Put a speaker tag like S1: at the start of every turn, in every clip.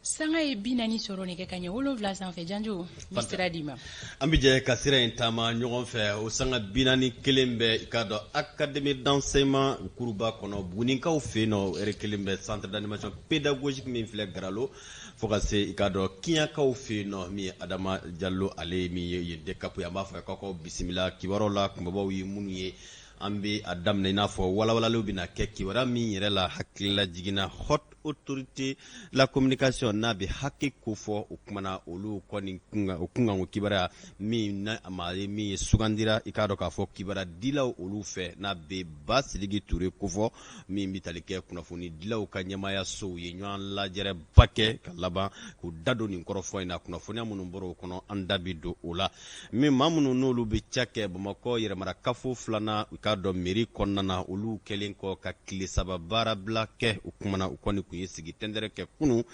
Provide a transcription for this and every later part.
S1: Sanga ye 40 sɔrɔ nɛgɛ kanɲɛ 7 sanfɛ. Janjo, n bɛ sira d'i ma.
S2: An bɛ jɛ ka sira in taama ɲɔgɔn fɛ. O sanga 41 bɛ, i k'a dɔn, académie d'enseignement kuruba kɔnɔ, Bugunikaw fɛ yen nɔ. Ɛri kelen bɛ centre d'animation pédagogique min filɛ Garalo, fo ka se, i k'a dɔn, Kiɲakaw fɛ yen nɔ, min ye Adama Jalo, ale min ye yen DCAP ye. An b'a fɔ k'aw bisimila. Kibaruyaw la kunbabaw ye minnu ye, an bɛ a daminɛ i n'a fɔ walawalaliw bɛna kɛ kibaruya min yɛrɛ la. Hakilila jiginna, Haute Autorité la Communication, n'a bɛ HAC kofɔ, o kumana olu kɔni o kunkanko kibaruya min na, maa ye min ye sugandira, i k'a dɔn k'a fɔ kibaruya dilaw olu fɛ, n'a bɛ Ba Sidiki Ture kofɔ, min bɛ tali kɛ kunnafoni dilaw ka ɲɛmaayasow ye ɲɔgɔn lajɛrɛba kɛ ka laban k'u da don nin kɔrɔfɔ in na. Kunnafoniya minnu bɔra o kɔnɔ, an da bɛ don o la. Min maa minnu n'olu bɛ ca kɛ Bamakɔ yɛrɛmarakafo filanan, u k'a dɔn, mairie kɔnɔna na, olu kɛlen kɔ ka tile 3 baarabila kɛ, o kumana u kɔni tun ye sigi tɛntɛrɛ kɛ kunun.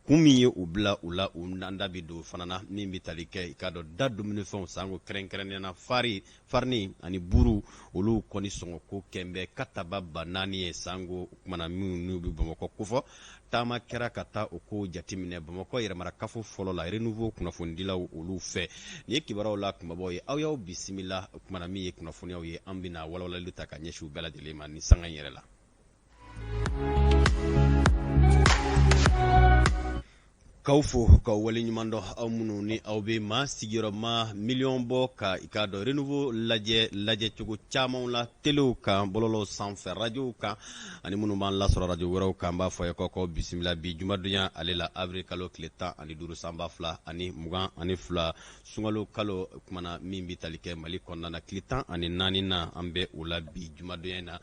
S2: Kun min ye u bila u la, u an da bɛ don fana na, min bɛ tali kɛ, i k'a dɔn, da dumunifɛnw sanko, kɛrɛnkɛrɛnnenya na farini ani buru, olu kɔni sɔngɔ ko kɛn bɛ kataba 4000 ye sanko. O kumana minnu n'u bɛ Bamakɔ kofɔ, taama kɛra ka taa o ko jateminɛ Bamakɔ yɛrɛmarakafo fɔlɔ la, Renouveau kunnafonidilaw olu fɛ. Nin ye kibaruyaw la kunbabaw ye. Aw y'aw bisimila. O kumana min ye kunnafoniyaw ye, an bɛna walawalali ta ka ɲɛsin u bɛɛ lajɛlen ma ni sanga in yɛrɛ la. K'aw fo k'aw waleɲuman dɔn, aw minnu ni aw bɛ maa sigiyɔrɔma miliyɔn bɔ ka, i k'a dɔn, Renouveau lajɛ lajɛcogo camanw la, telew kan, bɔlɔlɔw sanfɛ, radiow kan, ani minnu b'an lasɔrɔ radio wɛrɛw kan. An b'a fɔ ye k'aw bisimila bi jumadonya ale la, avril kalo tile 15 san 2022, sunkalo kalo kumana min bɛ tali kɛ Mali kɔnɔna na, tile 14 na, an bɛ o la bi jumadonya in na.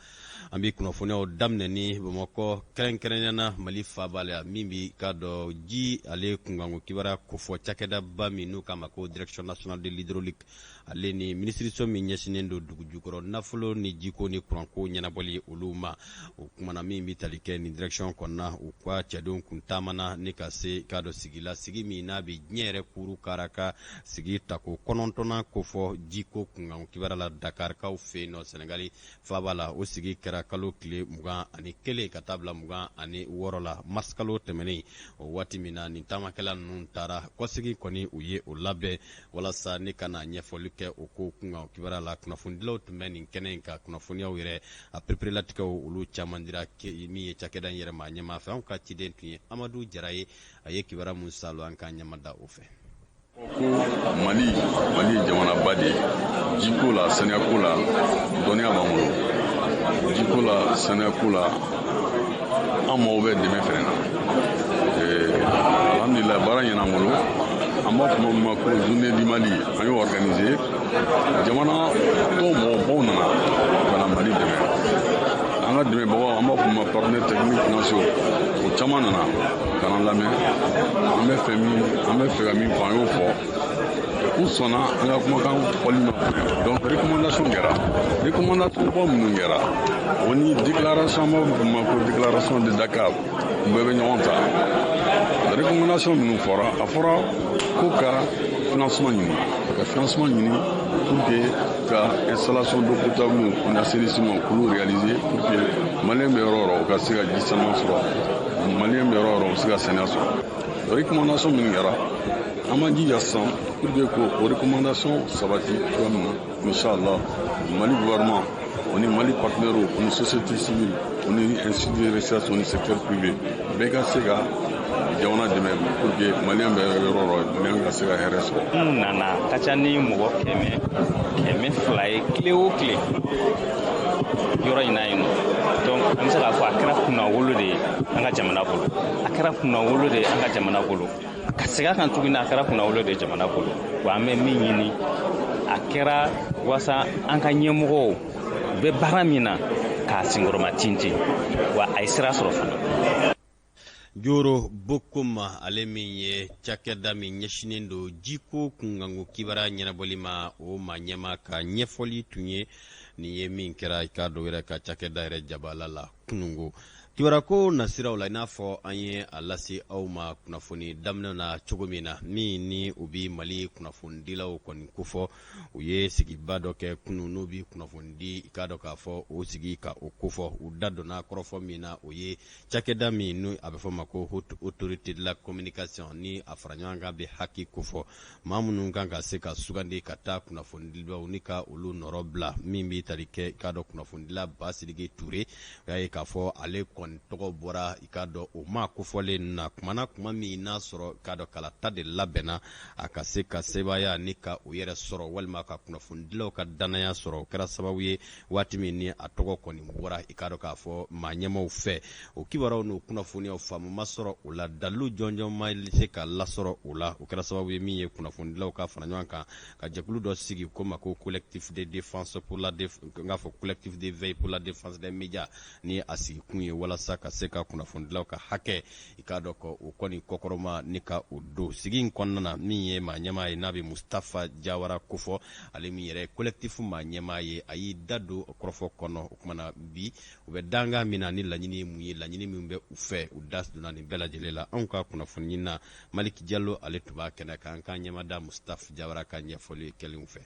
S2: An bɛ kunnafoniyaw daminɛ ni Bamakɔ, kɛrɛnkɛrɛnnenya na Mali faaba la, min b'i k'a dɔn ji ale kunkanko kibaruya kofɔ. Cakɛdaba min n'u k'a ma ko Direction nationale de l'hydraulique, ale ni minisiriso min ɲɛsinnen don dugu jukɔrɔ nafolo ni jiko ni kuranko ɲɛnabɔli olu ma, o kumana min bɛ tali kɛ nin direction kɔnɔna, u ka cɛdenw kun taamana ni ka se k'a dɔn sigi la, sigi min n'a bɛ diɲɛ yɛrɛ kuru kara ka sigi tako kɔnɔntɔnnan kofɔ jiko kunkanko kibaruya la, Dakarikaw fɛ yen nɔ, Sɛnɛgali faaba la. O sigi kɛra kalo tile 21 ka taa bila 26 la, mars kalo tɛmɛnen. O waati min na nin taamakɛla ninnu taara kɔsegi kɔni, u ye o labɛn walasa ni ka na ɲɛfɔli kɛ o ko kunkan kibaruya la. Kunnafonidilaw tun bɛ nin kɛnɛ in kan. Kunnafoniyaw yɛrɛ a pereperelatigɛw, olu caman dira min ye cakɛda in yɛrɛ maa ɲɛmaa fɛ. Anw ka ciden tun ye Amadu Jara ye. A ye kibaruya mun saalo, an k'an ɲɛmada o fɛ.
S3: Ko Mali, Mali ye jamanaba de ye jiko la, saniyako la, dɔnniya b'an bolo jiko la, saniyako la. An mago bɛ dɛmɛ fɛnɛ na. Alhamdulillah, baara ɲɛna an bolo. An b'a fɔ min ma ko Journée du Mali, an y'o organiser. Jamana tɔw mɔgɔbaw nana ka na Mali dɛmɛ. An ka dɛmɛbagaw, an b'a fɔ ma partenaire technique financier, o caman nana ka na lamɛn. An bɛ fɛ ka min fɔ, an y'o fɔ, u sɔnna an ka kumakan fɔli ma. Donc recommandation kɛra, recommandation ba minnu kɛra, o ni déclaration, an b'a fɔ ma ko déclaration de Dakar, u bɛɛ bɛ ɲɔgɔn ta. Recommandation minnu fɔra, a fɔra ko ka financement ɲini, ka financement ɲini pour que ka installation d'eau potable ni assainissement k'olu réaliser, pour que Malien bɛ yɔrɔ o yɔrɔ, u ka se ka ji sanuman sɔrɔ, Malien bɛ yɔrɔ o yɔrɔ, u bɛ se ka saniya sɔrɔ. Recommandation minnu kɛra, an b'an jija sisan pour que k'o recommandation sabati cogoya min na, inchallah, Mali gouvernement, o ni Mali partenaires, o ni société civile, o ni institut de recherche, o ni secteur privé, bɛɛ ka se ka jamana dɛmɛ pour que Malien bɛ yɔrɔ o yɔrɔ, Malien ka se ka hɛrɛ sɔrɔ.
S4: Minnu nana ka ca ni mɔgɔ 100, 200 ye tile o tile yɔrɔ in na yen nɔ. Donc an bɛ se k'a fɔ a kɛra kunnawolo de ye an ka jamana bolo, a kɛra kunnawolo de ye an ka jamana bolo. Ka segin a kan tuguni, a kɛra kunnawolo de ye jamana bolo. Wa an bɛ min ɲini, a kɛra walasa an ka ɲɛmɔgɔw u bɛ baara min na k'a senkɔrɔma tintin, wa a ye sira sɔrɔ fana.
S2: Joro Bokum, ale min ye cakɛda min ɲɛsinnen don jiko kunkanko kibaruya ɲɛnabɔli ma, o ma ɲɛma ka ɲɛfɔli tun ye nin ye, min kɛra i k'a dɔn yɛrɛ ka cakɛda yɛrɛ jabala la kunungo. Kibaruya ko nasiraw la, i n'a fɔ an ye a lase aw ma kunnafoni daminɛ na cogo min na, min ni u bɛ Mali kunnafonidilaw kɔni kofɔ, u ye sigiba dɔ kɛ kunun, n'u bɛ kunnafonidi, i k'a dɔn k'a fɔ o sigi ka o kofɔ. U da donna kɔrɔfɔ min na, o ye cakɛda min n'o a bɛ fɔ ma ko Haute Autorité de la Communication, ni a fara ɲɔgɔn kan bɛ HAC kofɔ, maa minnu kan ka se ka sugandi ka taa kunnafonidilaw ni ka olu nɔrɔ bila. Min bɛ tali kɛ, i k'a dɔn, kunnafonidila Basidiki Ture, o y'a ye k'a fɔ ale kɔni tɔgɔ bɔra, i k'a dɔn, o maa kofɔlen na kuma na, kuma min n'a sɔrɔ, i k'a dɔn, kalata de labɛnna a ka se ka sebaaya ni ka o yɛrɛ sɔrɔ walima ka kunnafonidilaw ka dannaya sɔrɔ. O kɛra sababu ye waati min ni a tɔgɔ kɔni bɔra, i k'a dɔn k'a fɔ maa ɲɛmaaw fɛ, o kibaruyaw n'o kunnafoniyaw faamu ma sɔrɔ o la, dalilu jɔnjɔn ma se ka lasɔrɔ o la. O kɛra sababu ye min ye kunnafonidilaw ka fara ɲɔgɔn kan ka jɛkulu dɔ sigi ko ma ko collectif de défense pour la n k'a fɔ collectif de veille pour la défense des médias, ni a sigikun ye walasa ka se ka kunnafonidilaw ka hakɛ, i k'a dɔn, ko o kɔni kɔkɔrɔma ni ka o don sigi in kɔnɔna na. Min ye maa ɲɛmaa ye, n'a bɛ Mustafa Jawara kofɔ, ale min yɛrɛ ye collectif maa ɲɛmaa ye, a y'i da don kɔrɔfɔ kɔnɔ. O kuma na, bi u bɛ dankan min na ni laɲini ye mun ye, laɲini min bɛ u fɛ, u da donna nin bɛɛ lajɛlen la. Anw ka kunnafoni ɲinina Maliki Jalo, ale tun b'a kɛnɛ kan. An k'an ɲɛmada Mustafa Jawara ka ɲɛfɔli kɛlenw fɛ.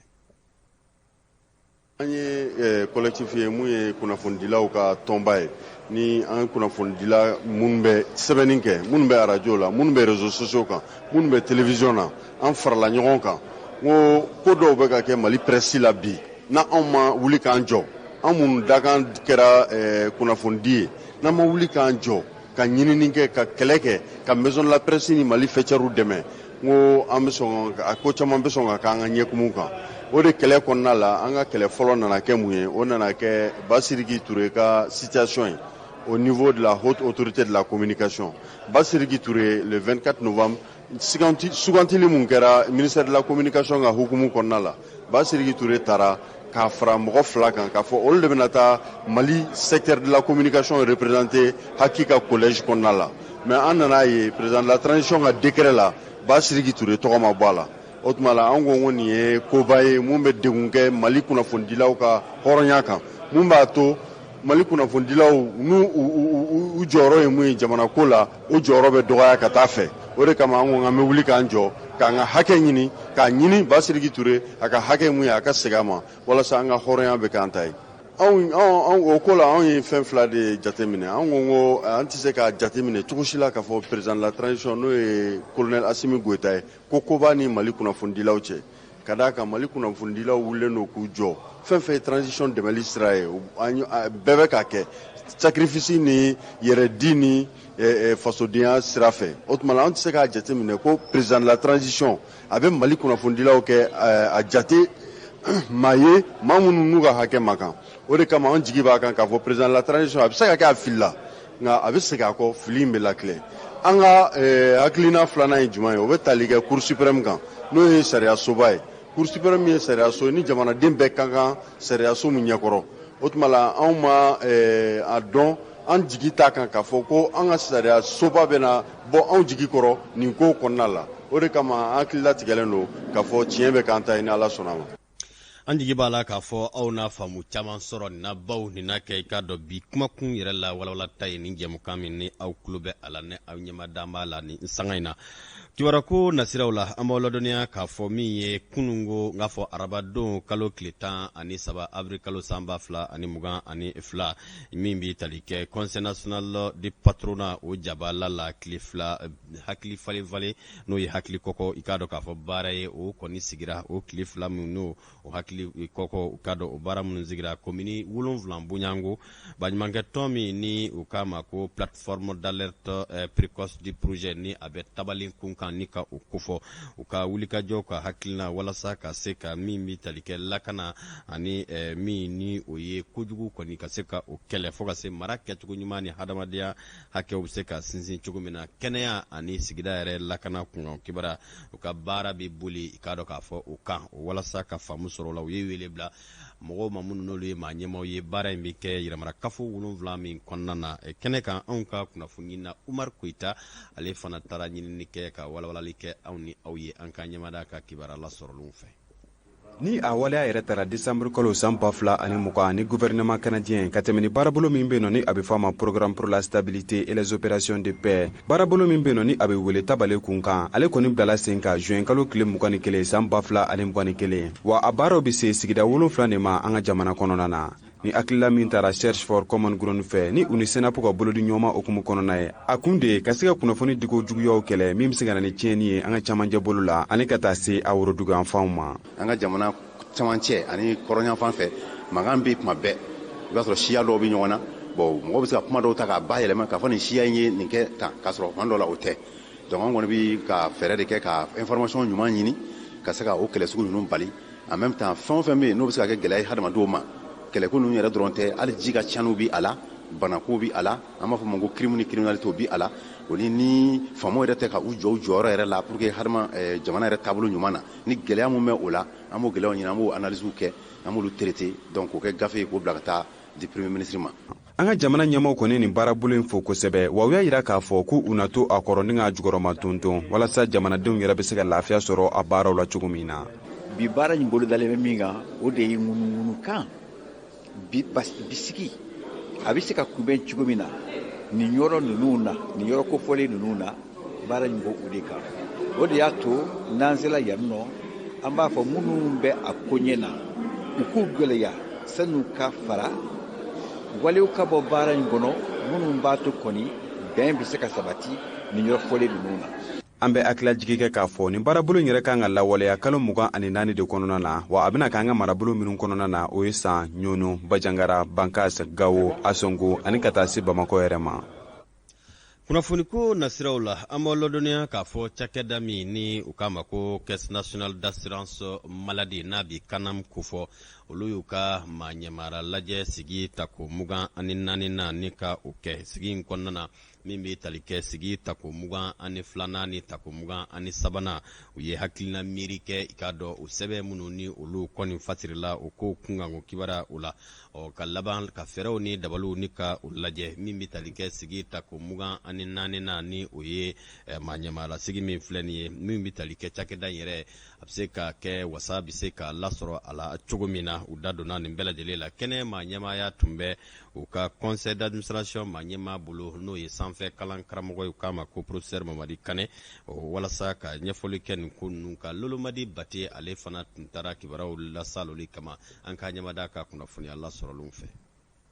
S5: An ye collectif ye mun ye kunnafonidilaw ka tɔnba ye, ni an kunnafonidila minnu bɛ sɛbɛnni kɛ, minnu bɛ arajo la, minnu bɛ réseaux sociaux kan, minnu bɛ télévision na, an farala ɲɔgɔn kan n ko ko dɔw bɛ ka kɛ Mali presse la bi, na anw ma wuli k'an jɔ, an minnu dakan kɛra kunnafonidi ye, n'an ma wuli k'an jɔ ka ɲinini kɛ, ka kɛlɛ kɛ, ka Maison de la Presse ni Mali faîtières dɛmɛ, n ko an bɛ sɔn a ko caman bɛ sɔn ka k'an ka ɲɛkumu kan. O de kɛlɛ kɔnɔna la, an ka kɛlɛ fɔlɔ nana kɛ mun ye? O nana kɛ Basiriki Ture ka situation ye au niveau de la Haute Autorité de la Communication. Basiriki Ture, le 24 novembre, sugantili mun kɛra ministère de la Communication ka hukumu kɔnɔna la, Basiriki Ture taara k'a fara mɔgɔ fila kan k'a fɔ olu de bɛna taa Mali secteur de la communication représenter HAC ka collège kɔnɔna la. Mais an nana ye, président de la transition ka décret la, Basiriki Ture tɔgɔ ma bɔ a la. O tuma la, an ko ko nin ye koba ye mun bɛ degun kɛ Mali kunnafonidilaw ka hɔrɔnya kan, mun b'a to Mali kunnafonidilaw n'u u jɔyɔrɔ ye mun ye jamana ko la, o jɔyɔrɔ bɛ dɔgɔya ka taa fɛ. O de kama an ko k'an bɛ wuli k'an jɔ k'an ka hakɛ ɲini, k'a ɲini Basiriki Ture a ka hakɛ mun ye, a ka segin a ma, walasa an ka hɔrɔnya bɛ k'an ta ye. Anw o ko la, anw ye fɛn fila de jateminɛ. An ko ko an tɛ se k'a jateminɛ cogo si la k'a fɔ président de la transition, n'o ye colonel Asimi Goyita ye, ko koba ni Mali kunnafonidilaw cɛ, ka d'a kan Mali kunnafonidilaw wulilen don k'u jɔ. Fɛn fɛn ye transition dɛmɛli sira ye, bɛɛ bɛ k'a kɛ sacrifice ni yɛrɛdi ni fasodenya sira fɛ. O tuma la, an tɛ se k'a jateminɛ ko président de la transition a bɛ Mali kunnafonidilaw kɛ a jate maa ye, maa minnu n'u ka hakɛ ma kan. O de kama an jigi b'a kan k'a fɔ président de la transition, a bɛ se ka kɛ a filila, nka a bɛ segin a kɔ, fili in bɛ latigɛ. An ka hakilina filanan ye jumɛn ye? O bɛ tali kɛ Cour suprême kan, n'o ye sariya soba ye. Cour suprême ye sariya so ni jamanaden bɛɛ ka kan sariya so min ɲɛkɔrɔ. O tuma la, anw ma a dɔn, an jigi t'a kan k'a fɔ ko an ka sariya soba bɛna bɔ anw jigi kɔrɔ nin ko kɔnɔna la. O de kama an hakili latigɛlen don k'a fɔ tiɲɛ bɛ k'an ta ye, ni Ala sɔnna a ma.
S2: An jigi b'a la k'a fɔ aw n'a faamu caman sɔrɔ nin na, baw nin na kɛ, i k'a dɔn, bi kumakun yɛrɛ la walawalata ye nin jɛmukan min ni aw tulo bɛ a la, ni aw ɲɛma b'a la nin sanga in na. Kibaruya nasiraw la, an b'aw ladɔnniya k'a fɔ min ye kununko, n k'a fɔ arabadon, kalo tile 13 avril kalo san 2022, min bɛ tali kɛ Conseil national de patronat, o jabala la, tile 2 hakili falen falen, n'o ye hakili kɔkɔ, i k'a dɔn k'a fɔ baara ye, o kɔni sigira o tile 2 min n'o o hakili kɔkɔ, u k'a dɔn o baara minnu sigira komini 7 bonyanko baɲumankɛ tɔn min ni u k'a ma ko Plateforme d'alerte précoce du projet, ni a bɛ tabali kun kan ni ka o kofɔ, u ka wulikajɔ ka hakilina walasa ka se ka min bɛ tali kɛ lakana ani min ni o ye kojugu kɔni ka se ka o kɛlɛ, fo ka se mara kɛcogo ɲuman ni hadamadenya hakɛw bɛ se ka sinsin cogo min na, kɛnɛya ani sigida yɛrɛ lakana kunkan kibaruya, u ka baara bɛ boli, i k'a dɔn k'a fɔ o kan walasa ka faamu sɔrɔ o la. U ye wele bila mɔgɔw ma minnu n'olu ye maa ɲɛmaaw ye. Baara in bɛ kɛ yɛrɛmara kafo 7 min kɔnɔna na, kɛnɛ kan, anw ka kunnafoni na Umar Koyita, ale fana taara ɲinini kɛ ka walawalali kɛ anw ni aw ye. An ka ɲɛmada ka kibaruya lasɔrɔlenw fɛ.
S6: Ni a waleya yɛrɛ tara décembre kalo san 2020 ni gouvernement canadien ka tɛmɛ ni baarabolo min bɛ nɔ, ni a bɛ fɔ a ma Programme pour la stabilité et les opérations de paix, baarabolo min bɛ nɔ, ni a bɛ wele tabale kun kan, ale kɔni bilala sen kan juin kalo tile 21 san 2021. Wa a baaraw bɛ se sigida 7 de ma an ka jamana kɔnɔna na. Ni hakilila min taara Search for Common Ground fɛ, ni u ni CNAP ka bolodi ɲɔgɔnma hukumu kɔnɔna ye, a kun de ye ka se ka kunnafoni diko juguyaw kɛlɛ min bɛ se ka na ni tiɲɛni ye an ka camancɛ bolo la ani ka taa se a woroduguyanfanw ma.
S7: An ka jamana camancɛ ani kɔrɔnyanfan fɛ, mankan bɛ tuma bɛɛ. I b'a sɔrɔ siya dɔw bɛ ɲɔgɔn na. Bon, mɔgɔ bɛ se ka kuma dɔw ta k'a bayɛlɛma k'a fɔ nin siya in ye nin kɛ tan, k'a sɔrɔ kuma dɔw la o tɛ. Donc an kɔni bɛ ka fɛɛrɛ de kɛ ka information ɲuman ɲini ka se ka o kɛlɛ sugu ninnu bali. En même temps, fɛn o fɛn bɛ yen n'o bɛ se ka kɛ gɛlɛya ye hadamadenw ma, kɛlɛko ninnu yɛrɛ dɔrɔn tɛ, hali ji ka tiɲɛniw bɛ a la, banako bɛ a la, an b'a fɔ ma ko crime ni criminalité bɛ a la. O ni faamaw yɛrɛ tɛ ka u jɔ u jɔyɔrɔ yɛrɛ la pour que hadama jamana yɛrɛ taabolo ɲuman na, ni gɛlɛya mun bɛ o la, an b'o gɛlɛyaw ɲini, an b'o analyse kɛ, an b'olu traiter, donc k'o kɛ gafe ye k'o bila ka taa di premier ministre ma.
S6: An ka jamana ɲɛmaw kɔni nin baarabolo in fo kosɛbɛ, wa u y'a yira k'a fɔ ko u na to a kɔrɔ ni k'a jukɔrɔma tonton walasa jamanadenw yɛrɛ bɛ se ka lafiya sɔrɔ a baaraw la cogo min na.
S8: Bi baara in bolodalen bɛ min kan, o de ye ŋunuŋunukan bisigi a bɛ se ka kunbɛn cogo min na nin yɔrɔ ninnu na, nin yɔrɔ kofɔlen ninnu na. Baara in b'o o de kan. O de y'a to n'an sera yan nɔ, an b'a fɔ minnu bɛ a ko ɲɛ na, u k'u gɛlɛya san'u ka fara walew ka bɔ baara in kɔnɔ minnu b'a to kɔni bɛn bɛ se ka sabati nin yɔrɔ fɔlen ninnu na.
S6: An bɛ hakililajigi kɛ k'a fɔ nin baarabolo in yɛrɛ kan ka lawaleya kalo 24 de kɔnɔna na. Wa a bɛna k'an ka marabolo minnu kɔnɔna na, o ye San, Ɲɔnɔ, Bajangara, Bankas, Gawo, Asongo ani ka taa se Bamakɔ yɛrɛ ma.
S2: Kunnafoniko nasiraw la, an b'aw ladɔnniya k'a fɔ cakɛda min ni u k'a ma ko Caisse nationale d'assurance maladie, n'a bi CANAM kofɔ, olu y'u ka maa ɲɛmara lajɛ sigi tako 24nan na ni ka o kɛ. Sigi in kɔnɔna na, min bɛ tali kɛ sigi tako 22nan ni tako 23nan, u ye hakilina miiri kɛ, i k'a dɔn o sɛbɛn minnu ni olu kɔni fasirila o ko kunkanko kibaruya o la. Ɔ, ka laban ka fɛɛrɛw ni dabaliw ni ka o lajɛ. Min bɛ tali kɛ sigi tako 24nan, ni o ye maa ɲɛmaala sigi min filɛ nin ye, min bɛ tali kɛ cakɛda in yɛrɛ a bɛ se ka kɛ wasa bɛ se ka lasɔrɔ a la cogo min na, u da donna nin bɛɛ lajɛlen la. Kɛnɛ maa ɲɛmaaya tun bɛ u ka conseil d'administration maa ɲɛmaa bolo, n'o ye sanfɛ kalan karamɔgɔ ye, u k'a ma ko professeur Mamadi Kane, walasa ka ɲɛfɔli kɛ nin ko ninnu kan. Lolomadi Bate, ale fana tun taara kibaruyaw lasaloli kama an ka ɲɛmada ka kunnafoniya lasɔrɔlenw fɛ.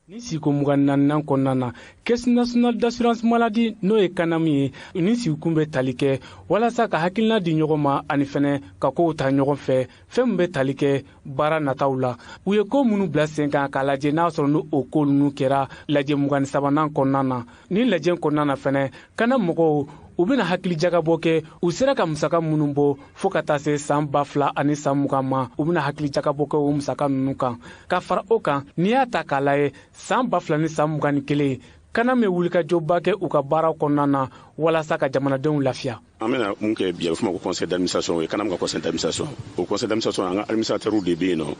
S9: Ni siko 24nan kɔnɔna na, Caisse nationale d'assurance maladie, n'o ye CANAM ye, ni sigikun bɛ tali kɛ walasa ka hakilina di ɲɔgɔn ma ani fɛnɛ ka kow ta ɲɔgɔn fɛ, fɛn min bɛ tali kɛ baara nataw la, u ye ko minnu bila sen kan k'a lajɛ n'a sɔrɔ ni o ko ninnu kɛra. Lajɛ 23nan kɔnɔna na, ni lajɛ kɔnɔna na fɛnɛ, CANAM mɔgɔw u bɛna hakili jagabɔ kɛ u sera ka musaka minnu bɔ fo ka taa se san 2020 ma. U bɛna hakili jagabɔ kɛ o musaka ninnu kan. Ka fara o kan, n'i y'a ta k'a lajɛ, san 2021, CANAM ye wulikajɔba kɛ u ka baara kɔnɔna na walasa ka jamanadenw lafiya.
S10: An bɛna mun kɛ bi? A bɛ f'o ma ko conseil d'administration. O ye CANAM ka conseil d'administration. O conseil d'administration, an ka administrateurs de bɛ yen nɔ,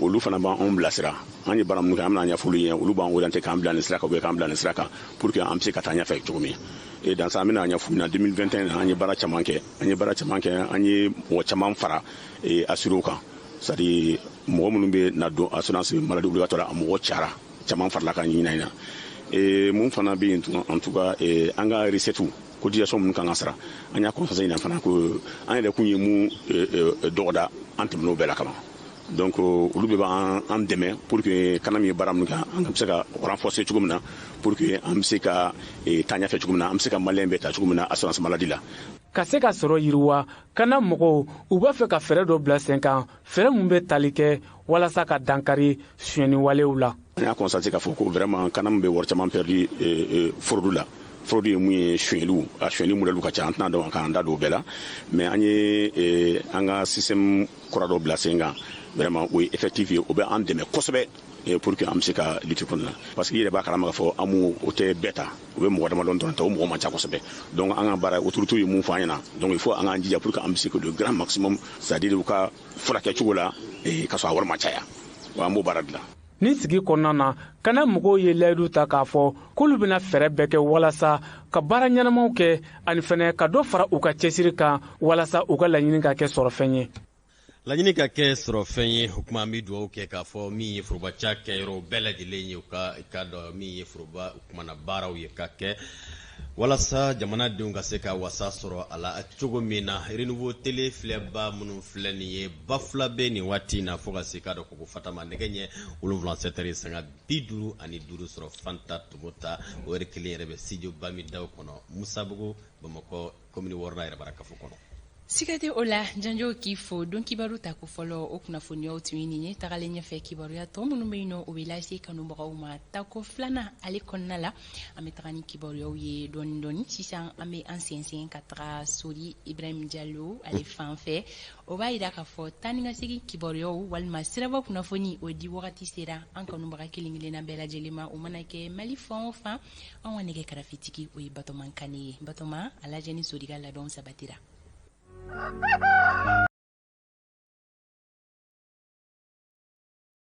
S10: olu fana b'anw bilasira. An ye baara minnu kɛ, an bɛna ɲɛfɔ olu ɲɛ, olu b'an orienter k'an bila nin sira kan ou bien k'an bila nin sira kan pour que an bɛ se ka taa ɲɛfɛ cogo min. Et dans ça, an bɛna ɲɛfɔ ɲɛna, 2021, an ye baara caman kɛ, an ye baara caman kɛ, an ye mɔgɔ caman fara assurés kan, c'est à dire mɔgɔ minnu bɛ na don assurance maladie obligatoire, a mɔgɔ cayara, caman farala kan ɲinan in na. Et mun fana bɛ yen tun? En tout cas, an ka recette, cotisation minnu kan ka sara, an y'a constaté ɲinan fana ko an yɛrɛ kun ye mun dɔgɔda, an tɛmɛn'o bɛɛ la kaban. Donc olu bɛɛ b'an an dɛmɛ pour que CANAM ye baara min kɛ, an bɛ se ka renforcer cogo min na, pour que an bɛ se ka taa ɲɛfɛ cogo min na, an bɛ se ka malien bɛɛ ta cogo min na assurance maladie la.
S9: Ka se ka sɔrɔ yiriwa, CANAM mɔgɔw u b'a fɛ ka fɛɛrɛ dɔ bila sen kan, fɛɛrɛ min bɛ tali kɛ walasa ka dankari sonyɛni walew la.
S10: An y'a constaté k'a fɔ ko vraiment CANAM bɛ wari caman perdu fraude la. Fraude ye mun ye? Sonyɛliw, a sonyɛli modèle ka ca, an tɛna dɔn k'an da don o bɛɛ la, mais an ye an ka système kura dɔ bila sen kan. Vraiment, o ye effectif ye, o bɛ an dɛmɛ kosɛbɛ pour que an bɛ se ka lutter contre la, parce que i yɛrɛ b'a kalama k'a fɔ an m'o o tɛ bɛɛ ta, o bɛ mɔgɔ damadɔ dɔrɔn ta, o mɔgɔ man ca kosɛbɛ. Donc an ka baara, autorité ye mun fɔ an ɲɛna, donc il faut an k'an jija pour que an bɛ se que le grand maximum, c'est à dire u ka furakɛ cogo la ka sɔrɔ a wari ma caya, wa an b'o baara dilan.
S9: Ni sigi kɔnɔna na, CANAM mɔgɔw ye layidu ta k'a fɔ k'olu bɛna fɛɛrɛ bɛɛ kɛ walasa ka baara ɲɛnamaw kɛ ani fɛnɛ ka dɔ fara u ka cɛsiri kan walasa u ka laɲini ka kɛ sɔrɔfɛn ye.
S2: Laɲini ka kɛ sɔrɔ fɛn ye. O kuma, an bɛ dugawu kɛ k'a fɔ min ye foroba ca kɛyɔrɔ bɛɛ lajɛlen ye, u ka i ka dɔn min ye foroba kumana baaraw ye ka kɛ walasa jamanadenw ka se ka wasa sɔrɔ a la cogo min na. Renouveau Télé filɛba minnu filɛ nin ye, Bafulabɛ nin waati in na, fo ka se k'a dɔn ko Fatama nɛgɛ ɲɛ 7, 7 sanga 55 sɔrɔ. Fanta Tomota, o yɛrɛ kelen yɛrɛ bɛ studio Bamidaw kɔnɔ, Musabugu, Bamakɔ commune wɔɔrɔnan yɛrɛ kafo kɔnɔ.
S1: Siga tɛ o la, Janjo, k'i fo. Don kibaru ta ko fɔlɔ, o kunnafoniyaw tun ye nin ye. Tagalen ɲɛfɛ, kibaruya tɔ minnu bɛ yen nɔ, o bɛ lase kanubagaw ma tako filanan ale kɔnɔna la. An bɛ taga ni kibaruyaw ye dɔɔni dɔɔni. Sisan an bɛ an sɛnsɛn ka taga Sori Ibrahim Jalo ale fan fɛ. O b'a yira k'a fɔ taa ni ka segin kibaruyaw walima siraba kunnafoni, o di wagati sera an kanubaga kelen kelenna bɛɛ lajɛlen ma, o mana kɛ Mali fan o fan. An ka nɛgɛ karafetigi, o ye Batɔman Kane ye. Batɔma, a lajɛ ni Sori ka labɛnw sabatira.